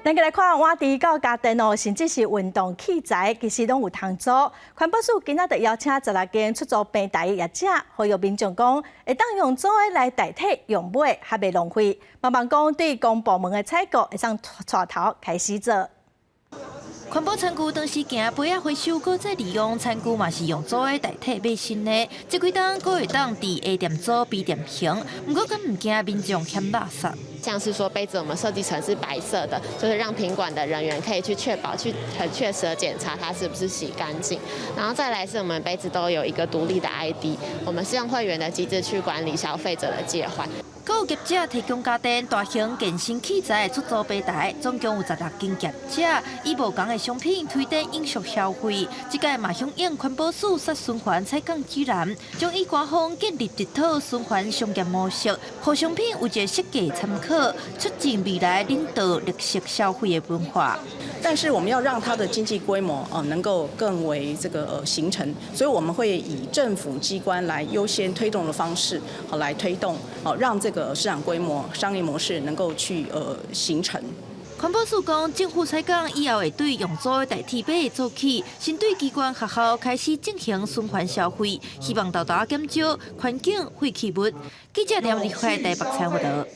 咱來看碗櫥到家電哦，甚至是運動器材，其實攏有通租。環保署今仔日邀請十六間出租平台業者，呼籲民眾講，會當用租的來代替用買，較袂浪費。慢慢講，對公部門的採購會當帶頭開始做。環保餐具當時行杯仔回收，閣再利用餐具嘛是用租的代替買新的。這幾冬閣會當佇 A 店租 B 店還，毋過敢毋驚民眾嫌垃圾？像是說杯子，我們設計成是白色的，就是讓品管的人員可以去確保，去很確實的檢查它是不是洗乾淨。然後再來是我們杯子都有一個獨立的 ID，我們是用會員的機制去管理消費者的借還。閣有業者提供家電、大型健身器材出租平台，總共有十六間業者，以無仝的商品推展永續消費。這屆嘛響應環保署煞循環採購指南，將以官方建立一套循環商業模式，予商品有一個設計參考，促進未來領導綠色消費的文化。但是我們要讓它的經濟規模哦能夠更為這個形成，所以我們會以政府機關來優先推動的方式，好來推動，好讓這個市場規模、商業模式能夠去形成。環保署講，政府採購以後會對用租代替買做起，先對機關學校開始進行循環消費，希望沓沓減少環境廢棄物。記者梁立懷台北採訪報導。